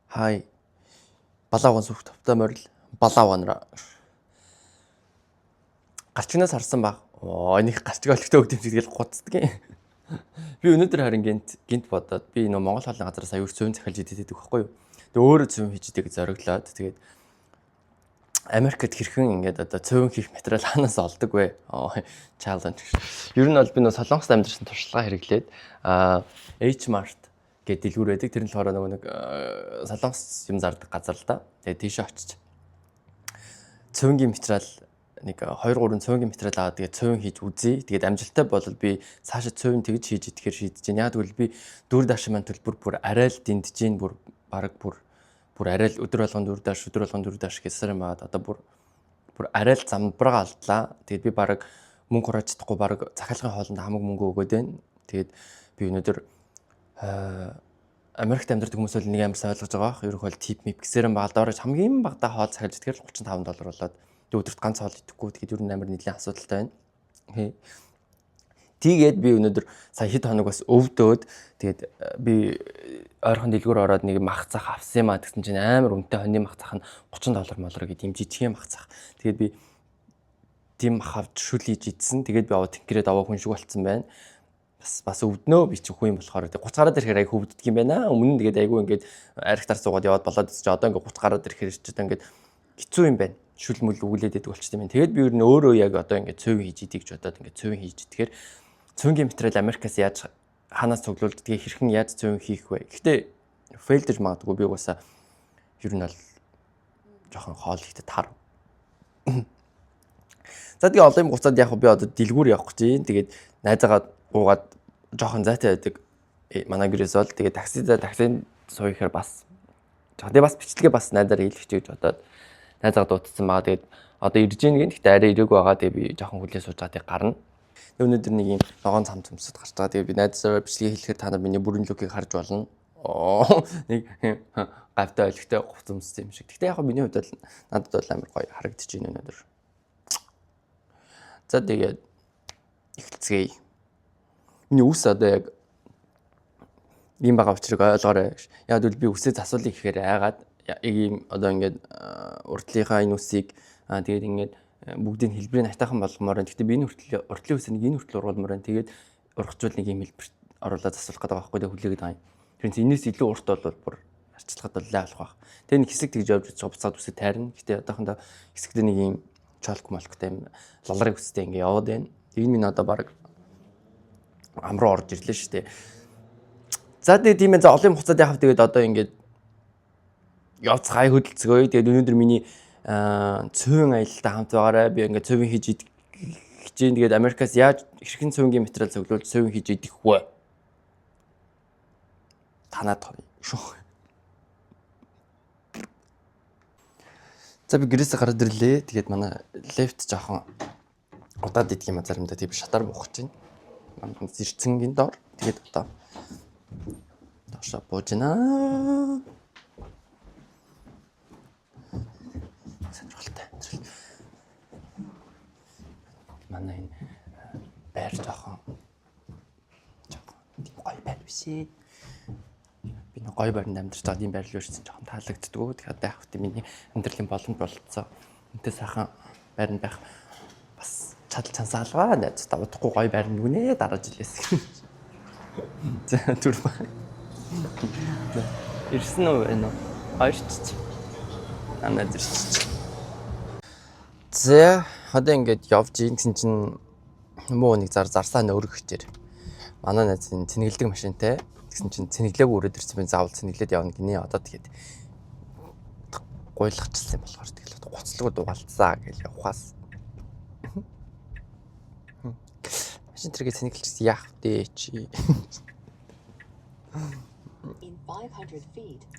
Хай. Балаа ван сүх тавтай морил. Балаа ванра. Гарчигнаас харсан баг. Оо, нэг гарчиг олигтой өгд юм шиг тэгэл гуцдгийн. Би өнөөдөр харин гинт гинт бодоод би нөө Монгол хоолны газараас аюур цувын захиалж иддэг байхгүй юу. Тэгээ өөрөө цувын хийж идэг зориглоод тэгээд Америкт хэрхэн ингээд одоо цувын хийх материал хаанаас олдог вэ? Challenge. Ер нь бол би нөө Солонгост амьдарсан туршлага хэрэглээд H Mart гэдэг дэлгүүр байдаг. Тэр нь болохоор нөгөө нэг Солонгос юм зардаг газар л да. Тэгээд тийшээ очиж цувынгийн материал нэг 2 3 цувынгийн материал аваад тэгээд цувын хийж үзье. Тэгээд амжилттай бол би цаашаа цувын тэгж хийж идэхээр шийдэж байна. Яг тэгвэл би DoorDash маань төлбөр бүр арай л дэмдэж гин, бүр бараг бүр бүр арай л өдөр болгон DoorDash, өдөр болгон DoorDash гэсээр юм байгаад одоо бүр бүр арай л замбрага алдлаа. Тэгээд би бараг мөнгө хурааж чадахгүй, бараг захиалгын хоолнд хамаг мөнгө өгөөд байна. Тэгээд би өнөөдөр Америкт амьдардаг хүмүүс бол нэг амар сайн ойлгож байгаа. Ерөнхийдөө бол tip мип гэсээр юм байгаа. Доорож хамгийн багадаа хоол захиалж идэхээр 35 доллар болоод тэг өдөрт ганц хоол идэхгүй. Тэгээд ер нь амар нэлийн асуудалтай байна. Тэгээд би өнөөдөр сая хэд хоног бас өвдөөд тэгээд би ойрхон дэлгүүр ороод нэг мах зах авсан юм а гэсэн чинь амар үнэтэй хоньны мах зах нь 30 доллар молор гэдэг юм жижигхэн мах зах. Тэгээд би тийм мах авч шүл хийж идсэн. Тэгээд би аваа тэнхрээд аваа хүн шиг болцсон байна. Бас бас өвднөө, би чи хүн юм болохоор 30 гараад ирэхээр айгүй өвддөг юм байна. Өмнө нь тэгээд айгүй ингээд архитар суугаад яваад болоод чи одоо ингээд 30 гараад ирэхээр чи одоо ингээд хэцүү юм байна. Шүл мүл өгүүлээд идэг болчтой юм байна. Тэгээд би ер нь өөрөө яг одоо ингээд цувын хийж идэх гэж бодоод ингээд цувын хийж идэхээр цувынгийн материал Америкаас яаж хаанаас цуглуулж тэгээ хэрхэн яаж цувын хийх вэ? Гэхдээ fail дэж магадгүй, би угаасаа ер нь бол жоохон хоол ихтэй тар. За, тэгээ олон юм гуцаад яг би одоо дэлгүүр явах гэж байна. Тэгээд найзаагаа гуугаад жоохон зайтай байдаг манай гэрээс бол тэгээд таксидаа таксинд сууяхаар бас тэгээ бас бичлэгээ бас найзаар хийлгэх гэж бодоод найзаагаа дуудсан байгаа. Тэгээд одоо ирж гин гин, гэхдээ арай ирээгүй байгаа. Тэгээд би жоохон хүлээ сууж байгаа, тэгээд гарна. Өнөөдөр нэг юм ногоон цам цөмсөд гарч байгаа. Тэгээд би найзаараа бичлэгээ хийлгэхээр та нар миний бүрэн look ийг харж болно. Нэг гавтай олигтой хувц өмссөн юм шиг. Гэхдээ яг миний хувьд бол надад бол амар гоё харагдаж байна өнөөдөр. За, тэгээд эхэлцгээе. Миний үс одоо яг ийм байгаа учрыг ойлгоорой. Яг бол би үсээ засуулъя гэхээр айгаад яг ийм одоо ингээд урдлынхаа энэ үсийг тэгээд ингээд бүгдийг хэлбэрийг хайтаахан болгомоор байна. Гэхдээ би энэ хүртэл урдлын үсээ нэг энэ хүртэл ургуулмаар байна. Тэгээд ургачвал нэг ийм хэлбэрт оруулаад засуулах гэдэг байгаа байхгүй, тэгээд хүлээгээд байгаа юм. Тэр энэс илүү урт бол бүр арчлахад бол лай болох байх. Тэгээ нэг хэсэг тэгж явж үзэж буцаад үсээ тайрна. Гэтэ одоохондоо хэсэгтээ нэг ийм чолк молктой юм лалрыг үстэй ингээ яваад байна. Энэ минь одоо баг ам руу орж ирлээ шүү дээ. За, тэгээ тийм ээ, за олон хугацаад яхав, тэгээд одоо ингээд явцгаая, хөдөлцгөөе. Тэгээд өнөөдөр миний цувын аялалтай хамт байгаарай. Би ингээд цувын хийж идэх гэж. Тэгээд Америкаас яаж хэрхэн цувынгийн материал цуглуулж цувын хийж идэх вэ? Танаад шүү. За, би гэрээсээ гараад ирлээ. Тэгээд манай лефт жоохон удаад идэх юм а заримдаа. Тэгээд би шатаар буух гэж байна. Зэрцэнгийн доор. Тэгээд одоо доошоо бууж байна. Сонирхолтой амьдрал. Манай энэ байр жоохон жоохон тийм гоё байр биш ээ. Би нэг гоё байранд амьдарч байгаа, ийм байр руу ирсэн жоохон таалагддгүү. Тэгэхээр одоо яг хөтэ миний амьдралын боломж болцсон. Энтэй сайхан байранд байх бас чадал чансаа алгаа. Найзтай удахгүй гоё байр нүгнэ дараа жилээс. За, түр ба. Ирсэн үү вэ нөө? Хоёрч. Анаа зэрч. За, одоо ингээд явж ийн гэсэн чинь муу нэг зар зарсаа нөөргөчээр. Манай найз энэ цэнгэлдэг машинтай. Тэгсэн чинь цэнгэлээгүй өрөөд ирсэн би заавал цэнгэлээд явна гинэ. Одоо тэгээд гуйлгачсан юм болохоор тэгэл гоцлогод угаалцаа гэж явхаас. Машин тэргээ цэнгэлчихсэн яах вэ чи?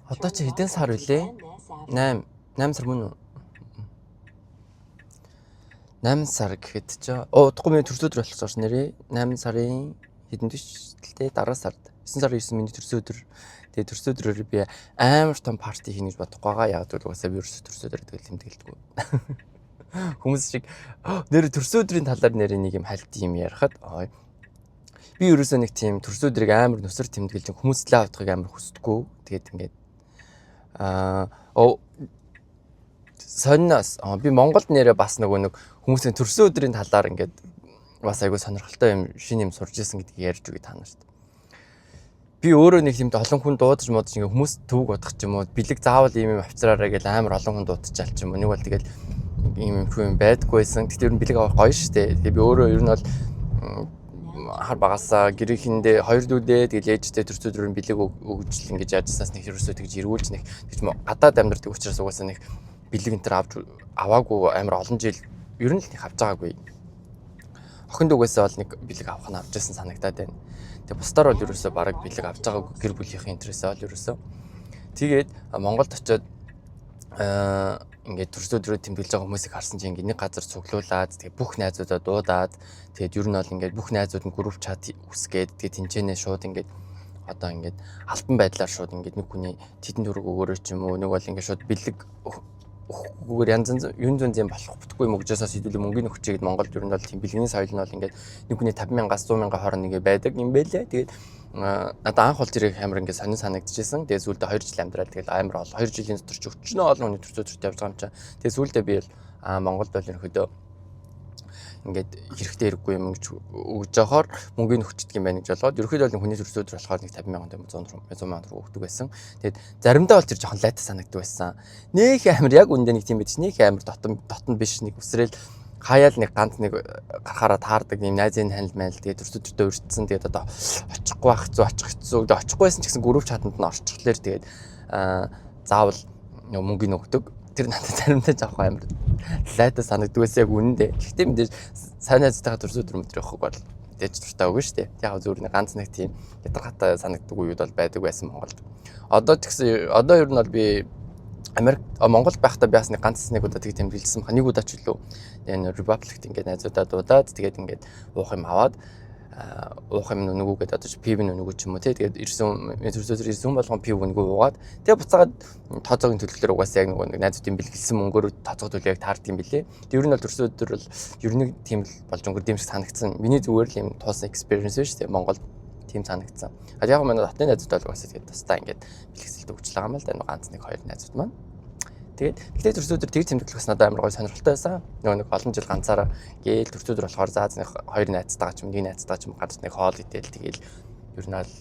Одоо чи хэдэн сар вүлээ? 8 8 сар мөн үү? 8 сар гэхэд чи удахгүй миний төрсөн өдөр болох чинь нэрээ 8 сарын хэдэнд биш л дээ, дараа сард 9 сарын 9 миний төрсөн өдөр. Тэгээ төрсөн өдрөөр би амар том party хийнэ гэж бодохгүй байгаа. Яг гэвэл угаасаа би ерөөсөө төрсөн өдөр гэдэг тэмдэглэдэггүй. Хүмүүс шиг нэр төрсөн өдрийн талаар нэр нэг юм хальт юм ярихад Би ерөөсөө нэг тийм төрсөн өдрийг амар нүсэр тэмдэглэж хүмүүслээ авдахыг амар хүсдэггүй. Тэгээд ингээд аа сонноос би Монголд нэрээ бас нөгөө нэг хүмүүсийн төрсөн өдрийн талаар ингээд бас айгүй сонирхолтой юм шинэ юм сурч исэн гэдгийг ярьж өгье та нарт. Би өөрөө нэг тийм олон хүн дуудаж муудаж ингээд хүмүүс төвөг бодох ч юм уу, бэлэг заавал ийм юм авчраарай гэж амар олон хүн дуудчихал ч юм уу. Нэг бол тэгэл ийм юм хүү юм байдаггүй байсан. Гэхдээ ер нь бэлэг авах гоё шүү дээ. Тэгээ би өөрөө ер нь бол хар багасаа гэрийнхэндээ хоёр дүүдээ, тэгэл ээжтэй төрсөн өдрөөр бэлэг өгж л ингэж яажсаас нэг ерөөсөө тэгж эргүүлж нэг тэгж гадаад амьдардаг учраас угаасаа нэг бэлэг энэ төр авч аваагүй амар олон жил ер нь л нэг авч байгаагүй. Охин дүүгээсээ бол нэг бэлэг авах нь авч байсан санагдаад байна. Тэгээ бусдаар бол ерөөсөө бараг бэлэг авч байгаагүй, гэр бүлийнхэн интересээ бол ерөөсөө. Тэгээд Монголд очиод ингээд төрсөн өдрөө тэмдэглэж байгаа хүмүүсийг харсан чинь ингээд нэг газар цуглуулад, тэгээ бүх найзуудаа дуудаад, тэгээд ер нь бол ингээд бүх найзууд нь group chat үсгээд, тэгээ тэнцэнэ шууд ингээд одоо ингээд албан байдлаар шууд ингээд нэг хүний тэдэн төгрөг өгөөрэй ч юм уу, нэг бол ингээд шууд бэлэг өгөхгүйгээр янз янз юун зүүн зэм болох бүтггүй юм өгжөөсөө хэдүүлээ мөнгөний өгчээ гэд. Монголд ер нь бол тийм бэлгэний соёл нь бол ингээд нэг хүний 50 мянгаас 100 мянган хооронд ингээд байдаг юм байлээ. Тэгээд надад анх бол тэрийг амар ингээд сонин санагдчихсэн. Тэгээд сүүлдээ 2 жил амьдрал тэгэл амар ол 2 жилийн дотор ч өчнөө олон хүний төрсөн өдөрт явж байгаа юм чинь. Тэгээд сүүлдээ би л Монголд бол ерөнхийдөө ингээд хэрэгтэй хэрэггүй юм гэж өгж явахаар мөнгөний өгчдөг юм байна гэж болгоод, ерөнхийдөө бол хүний төрсөн өдөр болохоор нэг 50 мянган, 100 100 мянган төгрөг өгдөг байсан. Тэгээд заримдаа бол тэр жоохон лайта санагддаг байсан. Нөх амар яг үндэ нэг тийм байж, нөх амар дотн дотн биш, нэг үсрээл хаяал нэг ганц нэг гарахаараа таардаг юм найзын танил майл, тэгээд төрсөн өдөртөө урьдсан, тэгээд одоо очихгүй байх хэцүү, очих хэцүү, тэгээд очихгүй байсан ч гэсэн group chat анд нь орчихлоор тэгээд заавал мөнгөний өгдөг. Тэр надад заримдаа жоохон амар лайта санагддаг байсан яг үнэндээ. Гэхдээ мэдээж сайн найзтайгаа төрсөн өдөр мөдөр явах бол дэж дуртай үгүй шүү дээ. Яг зүгээр нэг ганц нэг тийм ядаргаатай санагддаг үеуд бол байдаг байсан Монголд. Одоо ч гэсэн одоо ер нь бол би Америк Монголд байхдаа би бас нэг ганц нэг удаа тэг тэмдэглэсэн ба, нэг удаа ч үлээ. Энэ Republic-т ингээд найзуудаа дуудаад, тэгээд ингээд уух юм аваад, уух юм нүгүүгээд, одоо пив нүгүү ч юм уу, тэгээд ирсэн төрсөөр ирсэн болгон пив нүгүү уугаад, тэгээд буцаагаад тооцоогийн төлөвлөлөөр угаасаа яг нөгөө нэг найзуудын бэлгэлсэн мөнгөөр тооцоо төлөв яг таардаг юм билээ. Тэгээд ер нь бол төрсөн өдөр бол ер нь тийм л болж өнгөрдөм шиг санагдсан. Миний зүгээр л юм туусан experience шүү дээ. Монголд тийм санагдсан. А яг манай дотны найзууд бол угаасаа тэгээд тусдаа ингээд бэлгэсэлд өгч байгаа юм л да. Ганц нэг хоёр найзууд маань. Тэгээд гэхдээ төрсөн өдөр тэг тэмдэглэх бас надад амар гоё сонирхолтой байсан. Нөгөө нэг олон жил ганцаараа гээл төрсөн өдөр болохоор заа нэг хоёр найзтайгаа ч юм, нэг найзтайгаа ч юм ганц нэг хоол идэл, тэгэл ер нь аль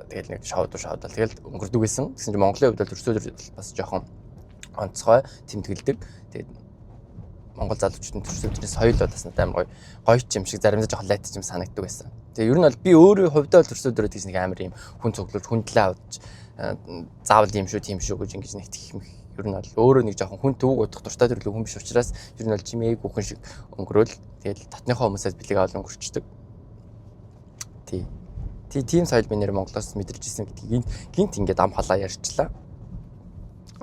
тэгэл нэг шоуд шоудал тэгэл өнгөрдөг байсан. Тэгсэн чинь Монголын хувьд бол төрсөн өдөр бас жоохон онцгой тэмдэглэдэг. Тэгээд Монгол залуучуудын төрсөн өдрийн соёл бол бас надад амар гоё гоё ч юм шиг, заримдаа жоохон лайт юм санагддаг байсан. Тэгээ ер нь бол би өөрөө хувьдаа бол төрсөн өдрөө тэгс нэг амар юм хүн цуглуулж, хүндлээ авч, заавал юм шүү, тийм шүү гэж ингэж нэг тэгэх юм, ер нь бол өөрөө нэг жоохон хүн төвөг удах дуртай төрлийн хүн биш учраас ер нь бол чимээгүй хүн шиг өнгөрөөл, тэгэл дотныхоо хүмүүсээс бэлэг авал өнгөрчдөг. Тий. Тий, тийм соёл би нэр Монголоос мэдэрч ирсэн гэдгийг гинт ингээд ам халаа ярьчлаа.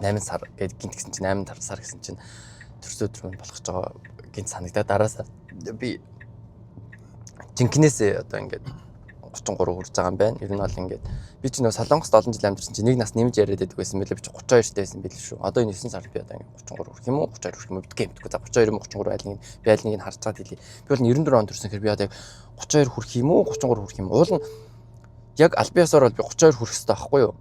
8 сар гээд гинт гэсэн чинь 8 сар гэсэн чинь төрсөн өдөр мөн болох гэж байгаа гинт санагдаад, дараасаа би жинкнээсээ одоо ингээд 33 хүрж байгаа юм байна. Ер нь бол ингээд би ч нөө Солонгост олон жил амьдарсан чинь нэг нас нэмж яриад байдаг байсан мөлий, би чи 32 тай байсан байл шүү. Одоо энэ 9 сард би одоо ингээд 33 хүрэх юм уу, 32 хүрэх юм уу гэдгээ мэдгүй. За, 32 юм 33 айл нэг би аль нэг нь харж байгаа хэлье. Би бол 94 он төрсэн хэрэг би одоо яг 32 хүрэх юм уу, 33 хүрэх юм уу? Уул нь яг албан ёсоор бол би 32 хүрэх хэрэгтэй байхгүй юу?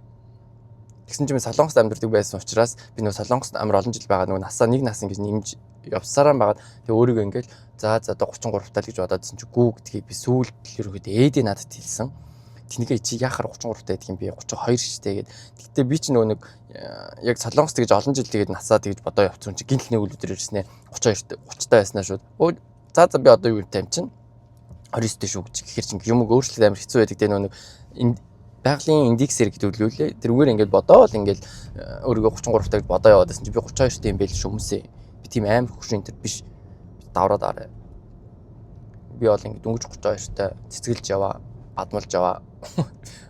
Тэгсэн чинь би Солонгост амьдардаг байсан учраас би нөгөө Солонгост амар олон жил байгаа нөгөө насаа нэг нас ингэж нэмж явсараа байгаад, тэгээ өөрийгөө ингээл за за одоо 33 тал гэж бодоодсэн чи гүү гэдгийг би сүүлд ерөнхийдөө ээдээ надад хэлсэн. Тэнийгээ чи яхаар 33 таа гэдэг юм, би 32 штэ гэд. Гэтэ би чи нөгөө нэг яг Солонгос тэгж олон жил тэгээд насаа тэгж бодоо явцсан чи гинт нэг өдөр ирснэ 32 30 таа байснаа шууд. Өө за за би одоо юу юм чинь 29 тэй шүү гэж гэхэр чинь юм өөрчлөлт амар хэцүү байдаг те, нөгөө нэг байгалийн индексээр гэдэг үлээ. Тэрүүгээр ингээд бодоол ингээд өөрийгөө 33 таа гэж бодоо яваад байсан чи би 32 тай юм байл шүү хүмүүсээ. Би тийм амар хөгшин энэ төр биш. Давраад арай. Би бол ингээд дөнгөж 32 тай цэцгэлж яваа, бадмалж яваа.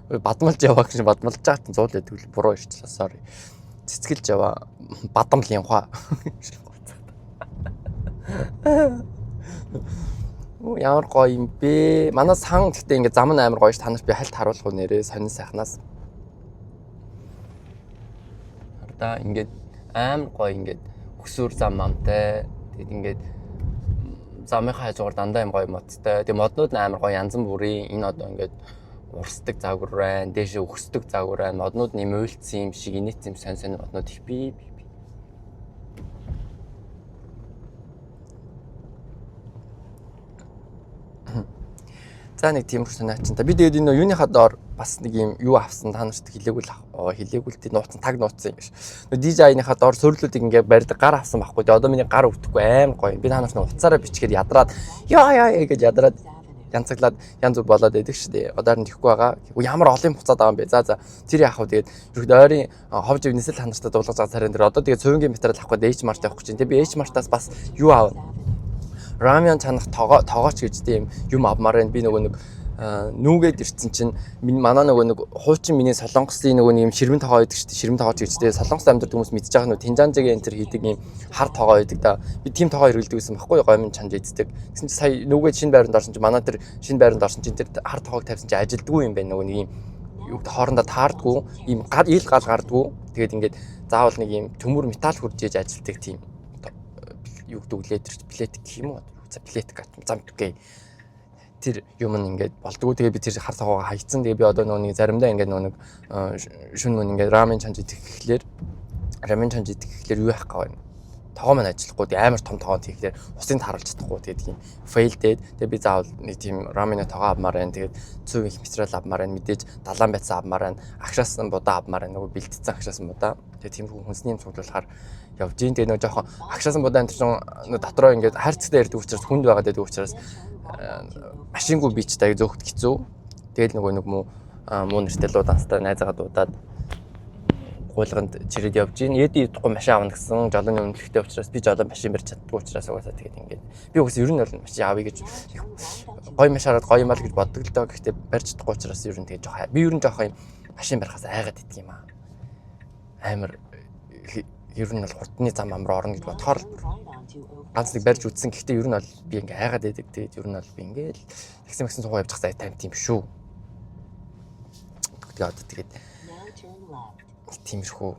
Бадмалж яваа гэж бадмалж байгаа чинь зуул байдаг л буруу ирчлээ. Sorry. Цэцгэлж яваа, бадамл яваа. Ямар гоё юм бэ? Манай сан гэхдээ ингээ зам нь амар гоё ш. Та нарт би хальт харуулах уу нэрээ сонин сайхнаас. Хардаа ингээд амар гоё ингээд өксүр зам мамтай. Тэгэд ингээд Замынхаа хажуугаар дандаа юм гоё модтой. Тэгээ моднууд нь амар гоё янз бүрийн энэ одоо ингээд урсдаг загвар байна, дээшээ өгсдөг загвар байна. Моднууд нь юм уйлцсан юм шиг, инээдсэн юм сонь сонь моднууд их бий. За нэг тиймэрхүү санаа чинь та. Би тэгээд энэ юуныхаа доор бас нэг юм юу авсан та нарт хэлээгүй л хэлээгүй л тий нууцсан таг нууцсан юм биш. Нөө DJI-ныхаа доор суурлуудыг ингээ барьдаг гар авсан байхгүй. Тэгээд одоо миний гар өвдөхгүй аим гоё. Би та нарт утсаараа бичгээр ядраад яа яа гэж ядраад янцаглаад янз бүр болоод байдаг шүү дээ. Одоо нь тэхгүй байгаа. Ямар олон юм буцаад байгаа юм бэ? За за тэр яах вэ? Тэгээд ерөөд ойрын ховж ивнэсэл та нартай дуулгаж байгаа царайн дээр одоо тэгээд цувингийн материал авах гээд H Mart явах гэж байна. Тэгээд би H Mart-аас бас юу аавна? Рамен чанах тогооч гэж тийм юм авмаар байна. Би нөгөө нэг нүүгээд ирсэн чинь манай нөгөө нэг хуучин миний Солонгосын нөгөө нэг юм ширмэн тогоо байдаг шүү дээ. Ширмэн тогооч гэж тийм Солонгост амьдардаг хүмүүс мэдж байгаа нөө Тинжанжигийн энэ төр хийдэг юм хар тогоо байдаг да. Би тийм тогоо хэрэглэдэг байсан байхгүй гомин чанж иддэг. Тэгсэн чинь сая нүүгээд шинэ байранд орсон чинь манай тэр шинэ байранд орсон чинь тэр хар тогоог тавьсан чинь ажилдгүй юм байна. Нөгөө нэг юм юу гэдэг хоорондоо таардгүй юм гал ил гал гардгүй. Тэгээд ингээд заавал нэг юм төмөр металл хурж ээж ажилтдаг тийм юу гэдэг лээ тэр плет гэх юм уу? За плет гэх зам үгүй. Тэр юм нь ингээд болдгоо. Тэгээ би тэр хар тогоогоо хайцсан. Тэгээ би одоо нөгөө нэг заримдаа ингээд нөгөө нэг шүн мөн ингээд рамен чанж идэх гэхлээр рамен чанж идэх гэхлээр юу яах вэ? Тогоо маань ажиллахгүй. Тэгээ амар том тогоо хийхлээр усын тааруулж чадахгүй. Тэгээд тийм fail дээд. Тэгээ би заавал нэг тийм рамены тогоо авмаар байна. Тэгээд цөв их материал авмаар байна. Мэдээж далаан байцаа авмаар байна. Агшаасан будаа авмаар байна. Нөгөө бэлтцсэн агшаасан будаа. Тэгээ тиймэрхүү хүнсний юм цуглуулахаар явж гин. Тэгээ нөгөө жоохон агшаасан будаа энэ чинь нөгөө дотроо ингээд хайрцагтай ярьдаг учраас хүнд байгаад байдаг учраас машингүй бич таг зөөхд хэцүү. Тэгэл нөгөө нэг муу нэртэй луу данстай найзаагаа дуудаад гуйлганд чирээд явж гин. Эди идэхгүй машин авна гэсэн жолооны үнэлэхтэй учраас би жолоо машин барьж чаддгүй учраас угаасаа тэгээд ингээд би угаасаа ер нь бол машин авъя гэж гоё машин хараад гоё юм аа л гэж боддог л доо. Гэхдээ барьж чадахгүй учраас ер нь тэгээд жоох би ер нь жоох юм машин барихаас айгаад идэх юм аа. Амар ер нь бол хурдны зам ам руу орно гэж бодохоор ганц нэг барьж үзсэн. Гэхдээ ер нь бол би ингээ айгаад байдаг. Тэгээд ер нь бол би ингээл тэгсэн мэгсэн суугаа явж хасаа тайм тийм шүү. Тэгээд одоо тэгээд тиймэрхүү.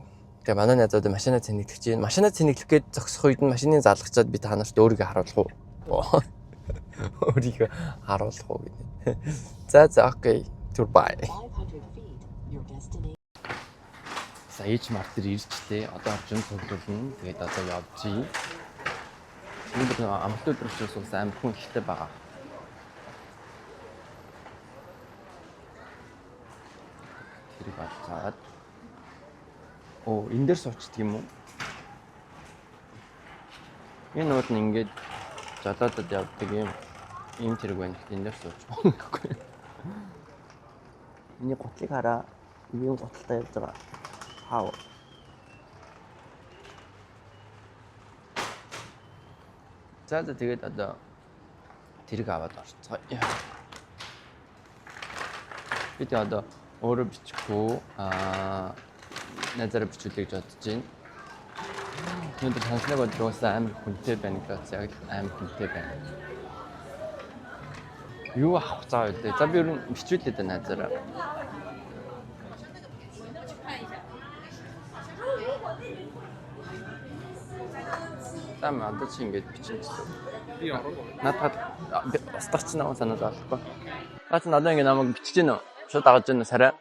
Тэгээ манай найзууд машинаа цэнэглэж чинь машинаа цэнэглэх гээд зогсох үед нь машины залгачаад би та нарт өөрийгөө харуулах уу? Өөрийгөө харуулах уу гэнэ. За за окей. Түр бай. За H Mart дээр ирчлээ. Одоо орчин цуглуулна. Тэгээд одоо явжээ. Өнөөдөр амралт өдөр учраас ус амар хүн ихтэй байгаа. Тэрийг олцоод. Оо, энэ дээр суучдаг юм уу? Энэ уул нь ингээд жолоодод явдаг юм. Ийм тэрэг байна. Гэхдээ энэ дээр сууч болохгүй. Миний гутлыг хараа. Ийм гуталтай явж байгаа. Хаа. За за тэгээд одоо тэрэг аваад орцгоё. Би тэг одоо өөрөө бичихгүй найзаараа бичүүлээ гэж бодож байна. Өнөөдөр санснаг өдөр уусаа амар хүнтэй байна гэж бодсон. Яг л амар хүнтэй байна. Юу авах заа вэ? За би ер нь бичүүлээ дээ найзаараа. За одоо чи ингэж бичин гэсэн. Надад устгах чинь намайг санаад болохгүй. Наа чи надад ингэ намайг бичиж гэнэ үү? Шууд дагаж гэнэ сарай.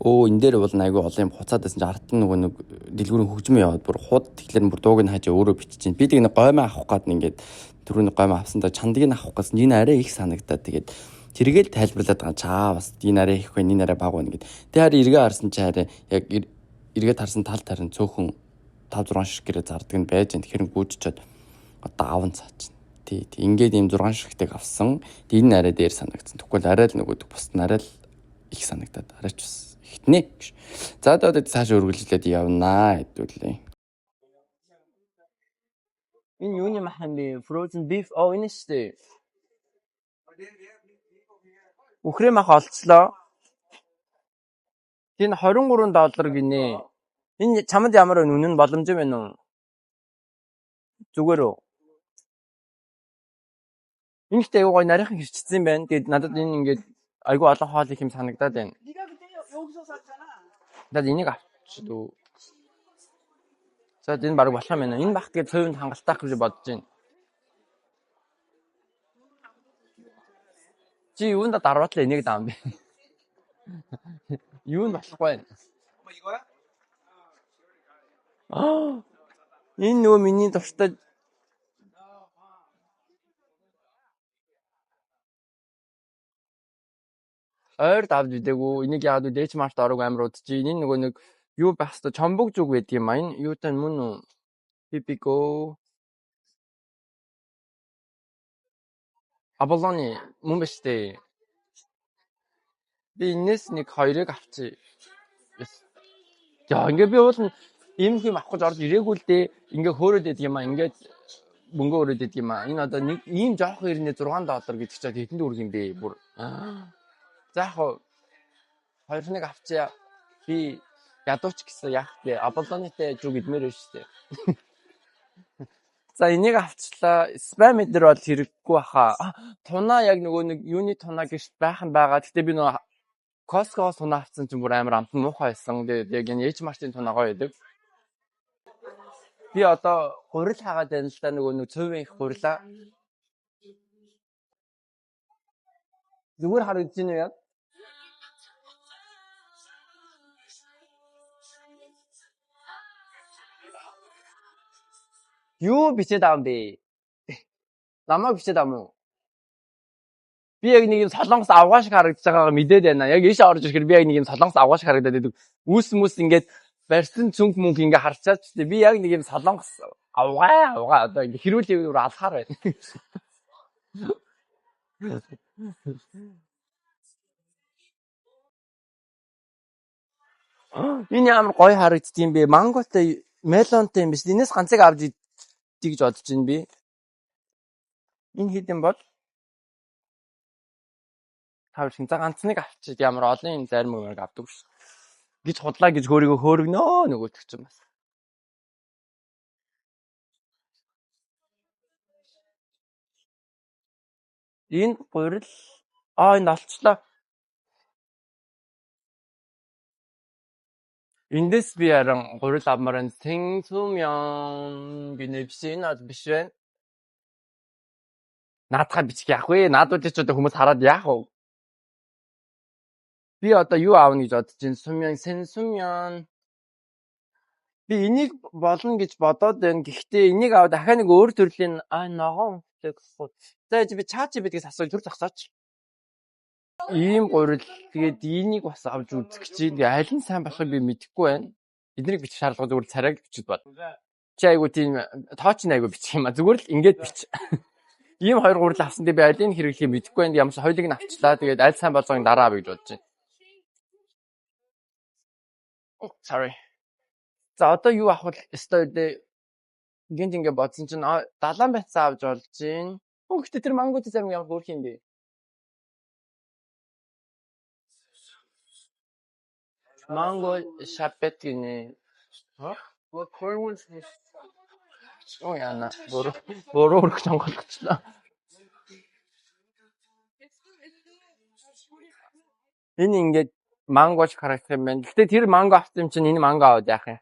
Өө энэ дээр бол айгүй олон юм хуцаад байсан чи ард нь нөгөө нэг дэлгүүрийн хөгжмөн яваад бүр хууд тэгэхээр бүр дууг нь хайж өөрөө бичиж чинь. Би тэг нэг гоймоо авах гад ингээд түрүүний гоймоо авсан да чандыг нь авах гэсэн энэ арай их санагдаад тэгээд тэргээл тайлбарлаад байгаа чаа бас энэ арай их вэ энэ арай бага байна гэд. Тэг харин эргээ харсан чи арай яг эргээд харсан тал тарин цөөхөн 5 6 ширхгээрээ зардаг нь байж энэ тэгэхээр гүйжчихэд одоо аавн цаа чинь. Тий, тий ингээд ийм 6 ширхтийг авсан. Тэг энэ арай дээр санагдсан. Тэгвэл арай л нөгөөдөг бус нь арай л их санагдаад арай ч бас ихтнэ гэж. За одоо цаашаа үргэлжлээд явнаа хэдүүлээ. Энэ юуны мах юм бэ? Frozen beef. Оо энэ шүү дээ. Үхрийн мах олцлоо. Энэ 23 доллар гинэ. Энэ чамд ямар вэ? Үнэн нь боломжтой байна уу? Зүгээр үү? Энэ ихтэй айгүй гоё нарийнхан хэрчсэн юм байна. Тэгээд надад энэ ингээд айгүй олон хоол их юм санагдаад байна. Надад энийг авчид үү? За энэ баг болох юм байна. Энэ бах тэгээд цувинд хангалттай гэж бодож байна. Чи юунда дарваатлаа энийг даам бэ? Юу нь болохгүй байна. 이거야? Аа. Энэ нөгөө миний дуртай ойрд авч идээгүй. Энийг яагаад вэ? H Mart орог амар удаж. Энэ нөгөө нэг юу байх хэвээр чомбог зүг байдаг юм а. Энэ юутай мөн үү? Пипико. Abalone мөн биш үү? Би энэс нэг хоёрыг авчи. Яа, ингээ би уул нь ийм их юм авах гэж орж ирээгүй л дээ. Ингээ хөөрөөд байдаг юм а. Ингээд мөнгө өрөөд байдаг юм а. Энэ одоо нэг ийм жоох ирнэ 6 доллар гэдэг чинь хэдэн төгрөг юм бэ? Бүр. За яг хуу хоёрныг авчия. Би ядууч гэсэн яах вэ? Abalone-тэй зүг идмээр байна шүү дээ. За энийг авчлаа. Spam эдэр бол хэрэггүй баха. Tuna яг нөгөө нэг юуны tuna гэж байх нь байгаа. Гэтэ би нөгөө Costco-гоос tuna авсан чинь бүр амар амт муухай байсан. Тэгээд яг энэ H Mart-ын tuna гоё байдаг. Би одоо гурил хагаад байна л да, нөгөө нэг цувын их гурилаа. Зүгээр харагдаж байна уу яг? Юу бичээд байгаа юм бэ? Намайг бичээд байгаа юм уу? Би яг нэг юм солонгос авгаа шиг харагдаж байгаагаа мэдээд байна. Яг ийш орж ирэхээр би яг нэг юм солонгос авгаа шиг харагдаад байдаг. Үүс мүс ингээд барьсан цүнх мөнх ингээ харчаад ч би яг нэг юм солонгос авгаа одоо ингээ хэрүүл өөр алхаар байна. Энэ ямар гоё харагддгийм бэ? Манготой, melon-тай юм биш. Энэс ганцыг авч идэх гэж бодож байна би. Энэ хэд юм бол? 5 шин. За ганцныг авчид ямар олон юм зарим юмыг авдаг ш. Гэж худлаа гэж хөөрийгөө хөөргөнөө нөгөөдөг чинь бас. Энэ гурил энэ олчлоо. Эндээс би харин гурил авмаар байна. Тэнгсүмян гинэ биш, энэ бол биш байна. Наадхаа бичих яах вэ? Наадуудыг ч одоо хүмүүс хараад яах вэ? Би одоо юу аавна гэж бодож байна? Сумян, сэнсумян. Би энийг болно гэж бодоод байна. Гэхдээ энийг аваад дахиад нэг өөр төрлийн ногоон өнгөтэй гэхгүй. За би ChatGPT-гээс асууя, түр зогсооч. Ийм гурил тэгээд энийг бас авч үзэх гэж байна. Тэгээ аль нь сайн болохыг би мэдэхгүй байна. Эднийг бичих шаардлага зүгээр царайг бичиж бод. Чи айгуу тийм тооч нь айгуу бичих юм а. Зүгээр л ингээд бич. Ийм хоёр гурил авсан. Тэгээ би алийг хэрэглэхийг мэдэхгүй байна. Ямар ч хоёулыг нь авчлаа. Тэгээд аль сайн болгоог дараа авъя гэж бодож байна. Oh, sorry. За одоо юу авах вэ? Өстой дээ. Гинт ингээ бодсон чинь далайн байцаа авч болж байна. Гэхдээ тэр мангуудын зарим ямар хөөрх юм бэ? Манго шапет гинэ. What corn ones? Оо яна. Буруу өргөж сонголгочлоо. Энэ ингээд манго шиг харагдах юм байна. Гэхдээ тэр манго авсан юм чинь энэ манго аваад яах юм?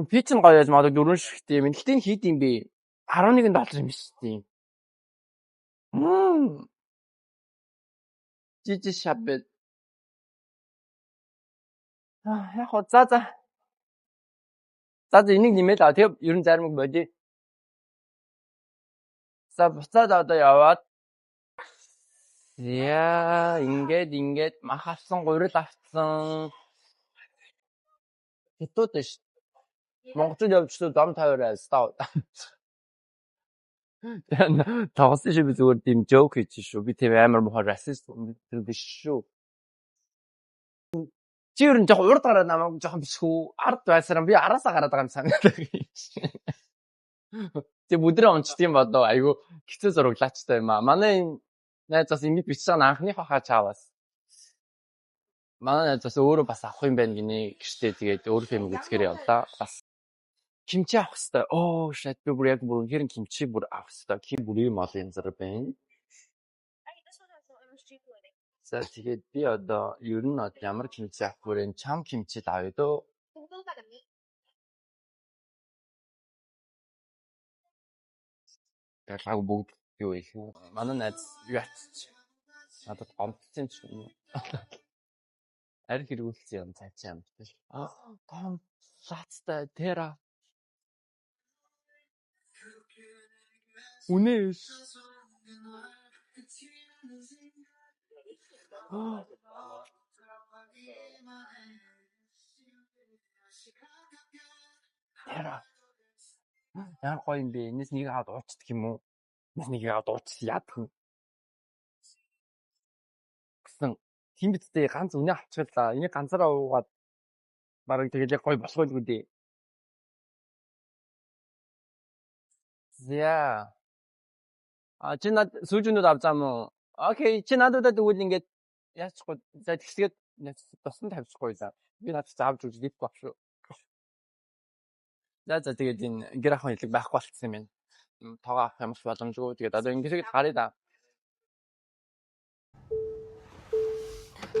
Пич нь гоё яаж магадгүй 4 ширхтээ юм. Гэхдээ энэ хэд юм бэ? 11 доллар юм биш үү? Жижиг шабет. Яг хоо за за. За за энийг нэмээд аа. Тэгээ ер нь зарим боди. За буцаад одоо яваад. Яа, ингээд мах авсан, гурил авсан. Хятад ш. Монголчууд явчихсан зам тавиарай став. Тоглосон шүү, би зүгээр тийм joke хийж шүү. Би тийм амар муухай racist тэр биш шүү. Чи ер нь жоохон урд гараад намайг жоохон бичих үү? Ард байсараа би араасаа гараад байгаа юм санагдах юм. Тэг бүдрээ унчт юм бодоо айгу хэцүү зураглаачтай юм аа. Манай энэ найз бас ингэж бичиж байгаа нь анхных баха чаавас. Манай найз бас өөрөө бас авах юм байна гинэ гэртээ тэгээд өөрөө юм үзэхээр явлаа. Бас кимчи авах хэвээр. Оо shit би бүр яг бүр үнэхээр кимчи бүр авах хэвээр. Ким бүр юм олон янзаар байна. За тэгээд би одоо ер нь ямар кимчи авах вэ? Чам кимчи л авъя дөө. Ялгаагүй бүгд Юу их. Манай найз юу ачиж. Надад гомдсон юм шиг юм. Арь хэрэгүүлсэн юм цаачаа юм. Аа, том лацтай тера. Үнэ биш. Тера. Ямар гоё юм бэ? Энэс нэг аваад уучдаг юм уу? Энэс нэг аваад уучдаг яадаг юм? Гэсэн тийм биз дээ, ганц үнэ авчихлаа. Энийг ганцаараа уугаад бараг тэгэл яг гоё болох байлгүй дээ. За. А чи над сүүжүүнүүд авч байгаа мó? Окей, чи надад тэгвэл ингээд яачихгүй. За тэгсгээд тусан тавьчихгүй за. Би надад заавж өгч дихгүй баг шүү. За за тэгээд энэ гэр ахын хэлэг байхгүй болчихсон юм байна. Тоогоо авах юм боломжгүй. Тэгээд одоо ингээд гаръя да.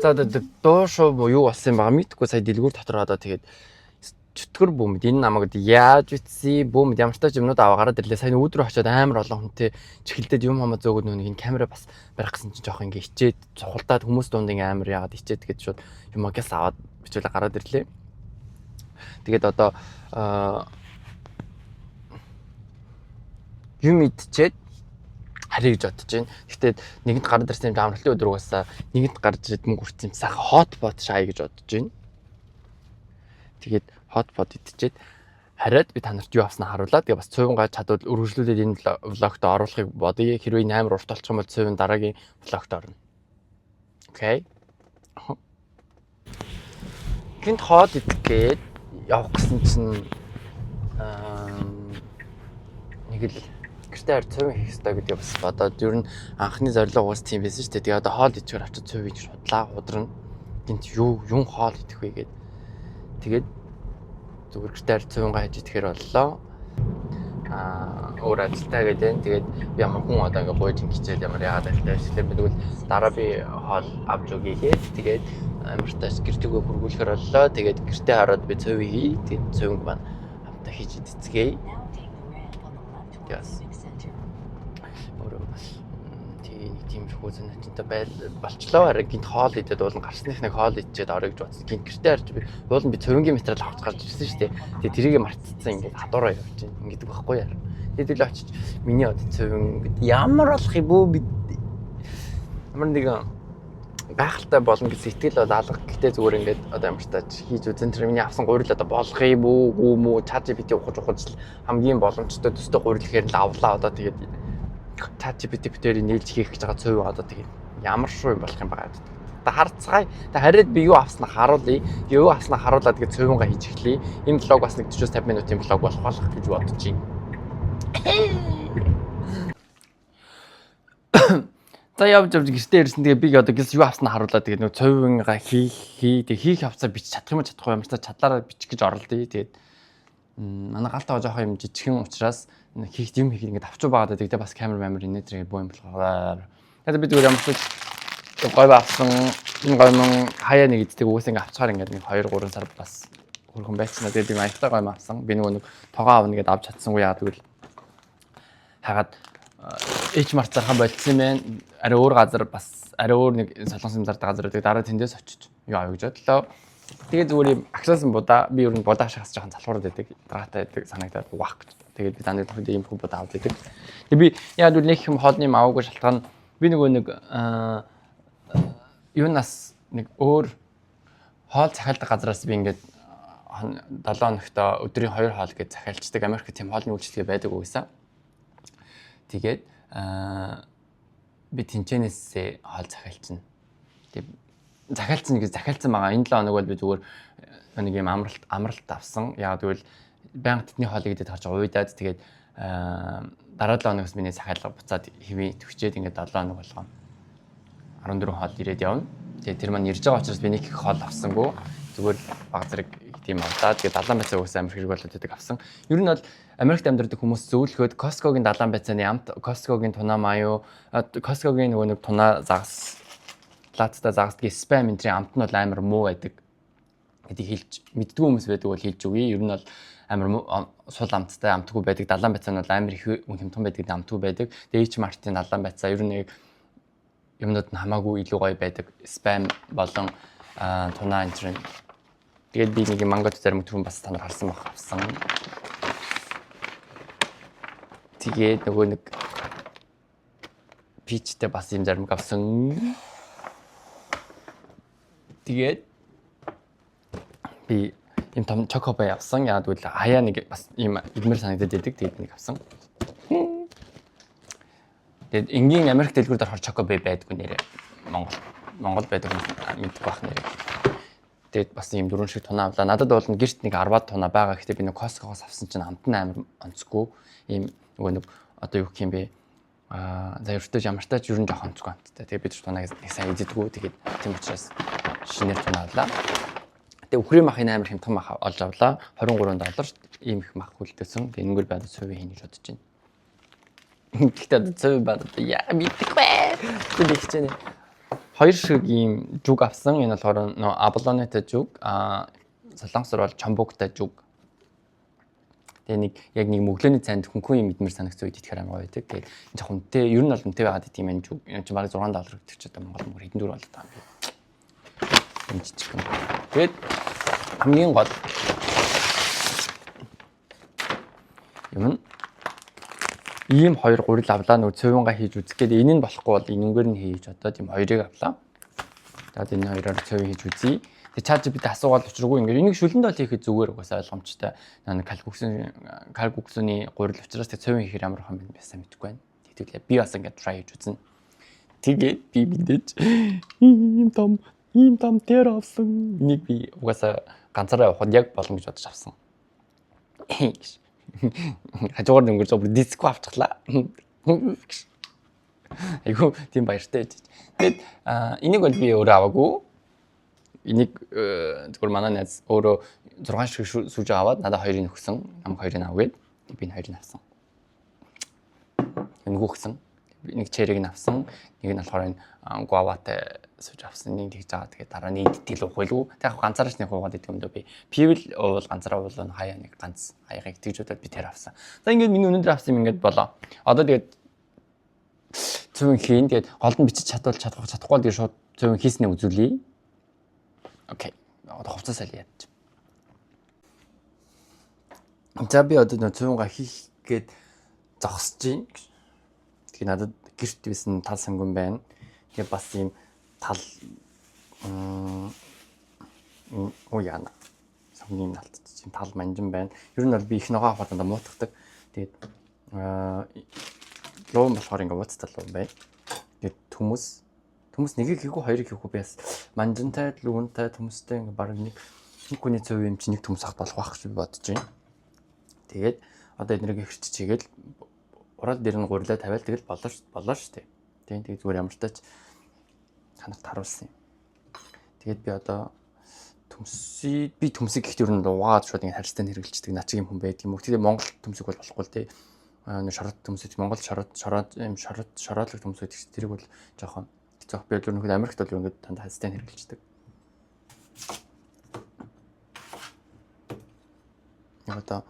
За одоо дуу шуу юу болсон юм байгаа мэдгүй, сая дэлгүүр дотор одоо тэгээд чөтгөр бүүмэд энэ намайг яаж үтсий бүүмэд ямар ч тач юмнууд аваа гараад ирлээ. Сайн үүдр очиод амар олон хүнтэй чихэлдээд юм хамаа зөөгөөд нүг энэ камера бас барих гэсэн чинь жоох ингээ хичээд цухалдаад хүмүүс дунд ингээ амар яагаад хичээд гээд шууд юм агаас аваад бичүүлээ гараад ирлээ. Тэгээд одоо юм идчихэд харъя гэж бодож байна. Гэхдээ нэгэнт гараад ирсэн юм амралтын өдөр угаасаа нэгэнт гарч ирээд мөнгө үрсэн юм сайхан hot pot шаая гэж бодож байна. Тэгээд hot pot идчихэд хараад би та нарт юу авснаа харуулаад тэгээ бас цуйвангаа чадвал өргөжлүүлээд энэ vlog-т оруулахыг бодъё. Хэрвээ энэ амар урт болчих юм бол цуйван дараагийн vlog-т орно. Окей. Гинт хоол идэх гээд явах гэсэн чинь нэг л гэртээ харь цуйван хийх ёстой гэдгээ бас бодоод ер нь анхны зорилго уус тийм байсан шүү дээ. Тэгээ одоо хоол идэхээр очиж цуйван хийж худлаа худрна. Гинт юу юм хоол идэх вэ гээд. Тэгээд зүгээр гэртээ харь цуйвангаа хийж идэхээр боллоо. Аа өөр ажилтаа гэдэг. Тэгээд би ямар хүн одоо ингээ гуйж хичээл ямар яагаад ажилтаа биш. Тэгэхээр би тэгвэл дараа би хоол авч өгье гээд тэгээд амартаас гэртээ хүргүүлэхээр боллоо. Тэгээд гэртээ хараад би цуйван хий. Тэгээд цуйванг маань хамтаа хийж идцгээе. Yes. Өөрөө тий нэг тиймэрхүү санаачтай байл болчлоо. Харин гинт хоол идээд уулын гарсных нэг хоол идчихэд орё гэж бодсон. Гинт гэртээ харж би уулын би цувингийн материал авч гарч ирсэн шүү дээ. Тэгээ тэрийг мартцсан ингээд хадуураа явж байна. Ингээд байхгүй яар. Тэгээд л очиж миний одоо цувин ямар болох юм бүү бид ямар нэгэн гайхалтай болно гэсэн итгэл бол алга. Гэтэ зүгээр ингээд одоо ямар ч тач хийж үзэн тэр миний авсан гурил одоо болох юм уу, гүү мүү, ChatGPT ухаж л хамгийн боломжтой төстэй гурил гэхээр л авлаа. Одоо тэгээд ChatGPT битээр нээлж хийх гэж байгаа цуйван одоо тэгээд ямар шуу юм болох юм байгаа гэдэг. Одоо харцгаая. Тэг хараад би юу авснаа харуулъя. Юу авснаа харуулаад тэгээд цуйвангаа хийж эхлэе. Энэ vlog бас нэг 40-50 минутын vlog болох байх гэж бодож байна. За явж гэртээ ирсэн. Тэгээ би одоо гэлс юу авснаа харуулаад тэгээд нэг цуйвангаа хий тэг хийх авцаа бич чадах юм чадахгүй ямар ч чадлаараа бичих гэж оролдъё. Тэгээд манай гал тогоо жоохон юм жижигхэн учраас хийх юм хийх ингээд авчуу байгаад байдаг. Тэгээ бас камер мамер инээ тэр боо юм болохоор. Тэгээд би зүгээр ямар ч гой авсан. Энэ гой мөн хаяа нэг иддэг угсаа ингээд авчгаар ингээд нэг 2 3 сар бас хөрхөн байцсан. Тэгээд би маягтай гой авсан. Би нөгөө нэг тогоо авна гэдээ авч чадсангүй яа тэгвэл хагаад H Mart зархан болцсон юм байна. Арай өөр газар бас арай өөр нэг солонгос юм зардаг газар байдаг. Дараа тэндээс очиж юу авъя гэж бодлоо. Тэгээд зүгээр юм агшаасан будаа би ер нь будаа ашигаас жоохон залхуураад байдаг. Дараатай байдаг санагдаад угаах гэж. Тэгээд би дандаа нөхөд ийм хүн будаа авд байдаг. Тэгээд би яг үл нэг юм хоолны юм аваагүй шалтгаан би нөгөө нэг юунаас нэг өөр хоол захиалдаг газараас би ингээд 7 хоногт өдрийн 2 хоол гэж захиалцдаг. Америкт тийм хоолны үйлчилгээ байдаг угсаа. Тэгээд би тэнчэнээсээ хоол захиалчихна. Тэгээд захиалцсан гэж захиалцсан байгаа. Энэ 7 хоног бол би зүгээр нэг юм амралт авсан. Яг тэгвэл байнга тэдний хоолыг идээд харж уйдаад тэгээд дараа 7 хоногоос миний захиалга буцаад хэвийн төвчээд ингээд 7 хоног болгоно. 14 хоол ирээд явна. Тэгээд тэр маань ирж байгаа учраас би нэг их хоол авсангүй. Зүгээр баг зэрэг тийм авлаа. Тэгээд далайн байцаа угсаа амар хэрэг болоод байдаг авсан. Ер нь бол Америкт амьдардаг хүмүүс зөвлөхөд Costco-гийн далайн байцааны амт, Costco-гийн туна маяо, Costco-гийн нөгөө нэг туна загас лаацтай загасдгийн спам энтрийн амт нь бол амар муу байдаг гэдгийг хэлж мэддгүй хүмүүс байдаг бол хэлж өгье. Ер нь бол амар сул амттай, амтгүй байдаг. Далайн байцаа нь бол амар их хямдхан байдаг, амтгүй байдаг. Тэгээ H Mart-ын далайн байцаа ер нь нэг юмнууд нь хамаагүй илүү гоё байдаг. Spam болон tuna энэ төр. Тэгээд би нэг мангот зарим түрүүн бас та нар харсан байх авсан. Тэгээд нөгөө нэг peach тэй бас юм зарим авсан. Тэгээд би ийм том choco pie авсан. Яагаад гэвэл хаяа нэг бас ийм идмээр санагдаад байдаг. Тэгээд нэг авсан. Тэгээд энгийн Америк дэлгүүрд орохоор choco pie байдгүй нэрээ. Монгол байдаг мэддэг байх нэрээ. Тэгээд бас ийм дөрвөн шиг tuna авлаа. Надад бол гэрт нэг 10-аад tuna байгаа. Гэхдээ би нэг Costco-гоос авсан чинь амт нь амар онцгүй. Ийм нөгөө нэг одоо юу гэх юм бэ? За ерөөдөө ямартай ч ер нь жоохон онцгүй амттай. Тэгээд би тэр tuna г нэг сайн иддэггүй. Тэгээд тийм учраас шинээр tuna авлаа. Тэгээд үхрийн махын амар хямдхан мах олж авлаа. 23 доллар ийм их мах хүлдээсэн. Тэгээд энэгээр би одоо цувийн хийнэ гэж бодож байна. Гэхдээ одоо цувийн баа одоо яа мэдээгүй. Тэгээд би хичээнэ. Хоёр шиг ийм жүг авсан. Энэ болохоор нөө abalone тай жүг, солонгосоор бол 전복 тай жүг. Тэгээ нэг яг нэг мөглөөний цайнд хөнхөн юм идмэр санагцсан үед итгэхэр амар гоё байдаг. Тэгээд энэ жоох үнэтэй, ер нь бол үнэтэй байгаад идэм юм жүг. Энэ чинь бараг 6 доллар гэдэг чи одоо Монгол мөнгөөр хэдэн төгрөг болоод байгаа юм бэ? Энэ жижигхэн. Тэгээд хамгийн гол юм нь ийм хоёр гурил авлаа, нөгөө цувингаа хийж үзэх гээд энэ нь болохгүй бол энэнгээр нь хийж одоо тийм хоёрыг авлаа. Тэгээд энэ хоёроор цувин хийж үзье. Тэгээд ChatGPT асуугаад учиргүй ингээд энийг шүлэнд бол хийхэд зүгээр угаасаа ойлгомжтой. Нэг 칼국수ны гурил учраас тэг цувин хийхээр ямар хам бэ сайн мэдэхгүй байна. Тэгвэл би бас ингээд try хийж үзнэ. Тэгээд би мэдээж ийм том тэр авсан. Энийг би угаасаа ганцаараа явахад яг болно гэж бодож авсан. Хажуугаар нөнгөрч бүр диско авчихлаа. Айгу тийм баяртай байж. Тэгээд энийг бол би өөрөө аваагүй. Энийг зүгээр манай найз өөрөө 6 шиг сүүж аваад надад хоёрыг өгсөн. Намайг хоёрыг ав гээд би энэ хоёрыг авсан. Нөгөө өгсөн. Нэг cherry г нь авсан. Нэг нь болохоор энэ guava тай сууж авсан. Нэг тэгж байгаа. Тэгээд дараа нь иддэг л уух байлгүй. Тэг яг ганцаараа ч нэг уугаад идэх юм дөө би. Пивл уул ганцаараа уулаа хаяа нэг ганц хаягаыг тэгж удаад би тэр авсан. За ингээд миний өнөөдөр авсан юм ингээд болоо. Одоо тэгээд цувин хийн. Тэгээд голд нь бичиж чадвал чадах чадахгүй бол тэгээд шууд цувин хийснээ үзүүлье. Okay. Одоо хувцас аль яаж. За би одоо нөө цувингаа хийх гээд зогсож байна. Тэгээ надад гэрт байсан тал сонгон байна. Тэгээ бас ийм тал уу яана. Сонгоны юм алтчих юм тал манжин байна. Ер нь бол би их ногоо авахад дандаа муутгадаг. Тэгээд луун болохоор ингээ ууцтай луун байна. Тэгээд төмөс нэгийг хийхүү хоёрыг хийхүү би бас манжинтай, луунтай, төмөстэй ингээ баг нэг хүний цув юм чи нэг төмөс ах болох байх гэж би бодож байна. Тэгээд одоо эднийг хэрчиж хийгээл урал дээр нь гурилаа тавиал тэгэл болоо шүү дээ. Тийм тэгээд зүгээр ямар ч тач танарт харуулсан юм. Тэгээд би одоо төмсийг би төмсийг гэхдээ ер нь угаад шууд ингэ харилцаанд хэрэгжилдэг над чиг юм хүн байдаг юм уу. Тэгээд Монгол төмсөг бол болохгүй л тий. Нэг шорот төмсөг Монгол шорот шорот юм шорот шороолог төмсөг гэдэг тэрийг бол жоохон хэцүү. Би бол ерөнхийдөө Америкт бол ингээд дандаа харилцаанд хэрэгжилдэг. Яг одоо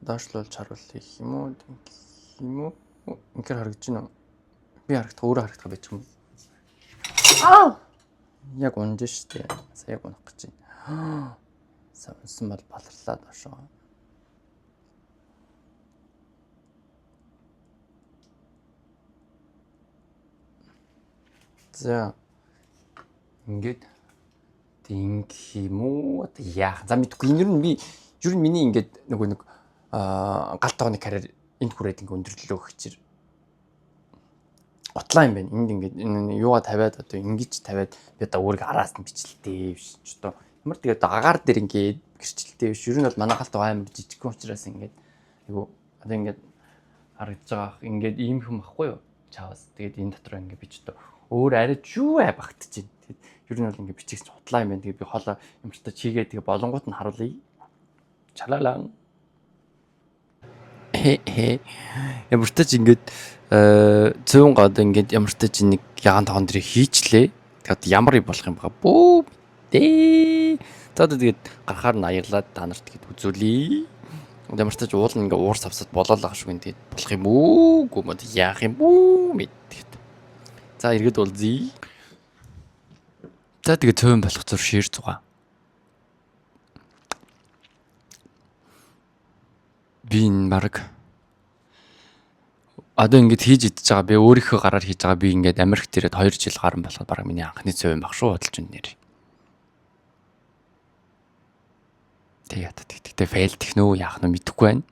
доошлуулж харуул хийх юм уу? Юм уу? Үнэхээр харагдаж байна уу? Би харагдах өөрөө харагдах байж юм. Аа! Яг унж штэ. Сая яг унах гэж байна. Сая унсан бол баларлаа доошоо. За ингээд ингэх юм уу? Одоо яах? За мэдгүй. Энэ нь би ер нь миний ингээд нөгөө нэг гал тогооны карьер энд хүрээд ингээ өндөрлөлөө гэхчээр утлаа юм байна. Энд ингээд энэ юугаа тавиад одоо ингэж тавиад би одоо өөрийгөө араас нь бичлэлтэй биш ч одоо ямар тэгээд агаар дээр ингээд гэрчлэлтэй биш. Ер нь бол манай гал тогоо амар жижигхэн учраас ингээд айгу одоо ингээд харагдаж байгаа ингээд ийм юм ахгүй юу? Чавас. Тэгээд энэ дотор ингээд би ч одоо өөр арай юу ай багтж байна. Тэгээд ер нь бол ингээд бичигч хутлаа юм байна. Тэгээд би хоолоо юм ч та чигээ тэгээд болонгууд нь харуулъя. Чалалан. Ямар ч тач ингээд цөөн гоод ингээд ямар ч тач нэг ягаан тоон дээр хийчлээ. Тэгээд ямар юм болох юм бэ? Бүү дээ. За тэгээд гарахаар нь аярлаад та нарт тэгээд үзүүлье. Ямар ч тач уул нь ингээ уур савсад болоол ах шиг энэ тэгээд болох юм уу? Гүмэд яах юм бүү мэдгээд. За эргээд уулзъя. За тэгээ цөөн болох зүр шир зугаа. Би энэ баг одоо ингэж хийж идэж байгаа би өөрийнхөө гараар хийж байгаа би ингээд Америкт ирээд 2 жил гарan болоход баг миний анхны цөөн баг шүү бодолж байна нэр. Тэг ятад. Тэгтээ фейлдэх нөө яах нь мэдэхгүй байна.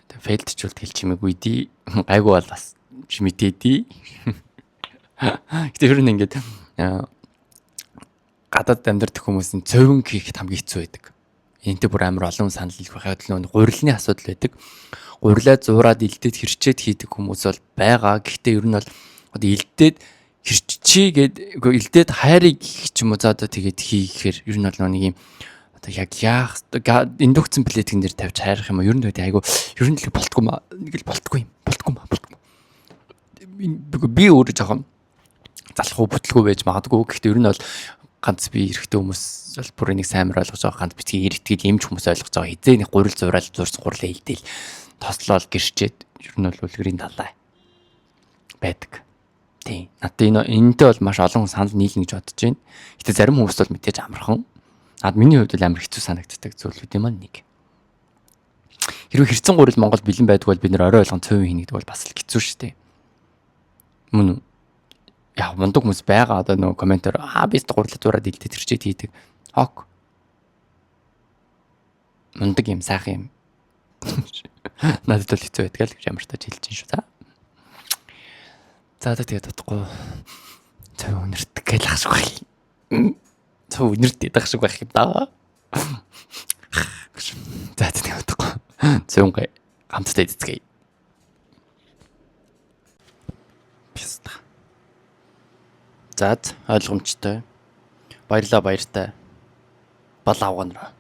Тэг фейлдчүүл тэгэл чимээгүй ди. Гайгүй бол бас чи мэдээди. Гэтэ ер нь ингээд гадаад амьдардаг хүмүүсийн цовин хийхэд хамгийн хэцүү байдаг. Энтэй бүр амар олон санал хэлэх байх. Яг л нөгөө гурилны асуудал байдаг. Гурилаа зуураад илдээд хэрчээд хийдэг хүмүүс бол байгаа. Гэхдээ ер нь бол одоо илдээд хэрччихье гэд үгүй илдээд хайрыг хийх ч юм уу за одоо тэгээд хийхээр ер нь бол нэг юм одоо яг яах индукцийн плитгэн дээр тавьж хайрах юм уу? Ер нь тэгээд айгу ер нь л болтгүй маа. Нэг л болтгүй юм. Болтгүй маа. Болтгүй. Би өөрөө жоохон залхуу бүтлгүй байж магадгүй. Гэхдээ ер нь бол ганц би эрэгтэй хүмүүс бол бүр энийг сайн ойлгож байгаа ганц битгий эрэгтгэл эмч хүмүүс ойлгож байгаа. Хизээ нэг гурил зураал зурсан гурлаа илдээл тослоол гэрчээд ер нь бол үлгэрийн талаа байдаг. Тийм. Надад энэ энэтэй бол маш олон хүн санал нийлнэ гэж бодож байна. Гэтэ зарим хүмүүс бол мэдээж амархан. Над миний хувьд бол амар хэцүү санагддаг зүйлүүдийн маань нэг. Хэрвээ хэрцэн гурил Монгол бэлэн байдаг бол бид нэр орой болгон цөвөн хийнэ гэдэг бол бас л хэцүү шүү дээ. Мөн үү? Яг мундаг хүмүүс байгаа одоо нөгөө комментээр аа би гурлаа зураад илдээ тэрчээд хийдэг. Ок. Мундаг юм сайхан юм. Надад бол хэцүү байдаг л гэж ямар тач хэлж чинь шүү за. За тэгээд утгагүй цов үнэртэх гээл ах шиг байх. Цов үнэрт ах шиг байх юм да. За тэгээд утгагүй. Цовнгой хамтдаа идцгээе. Писта. За ойлгомжтой. Баярлаа баяртай. Бал авганараа.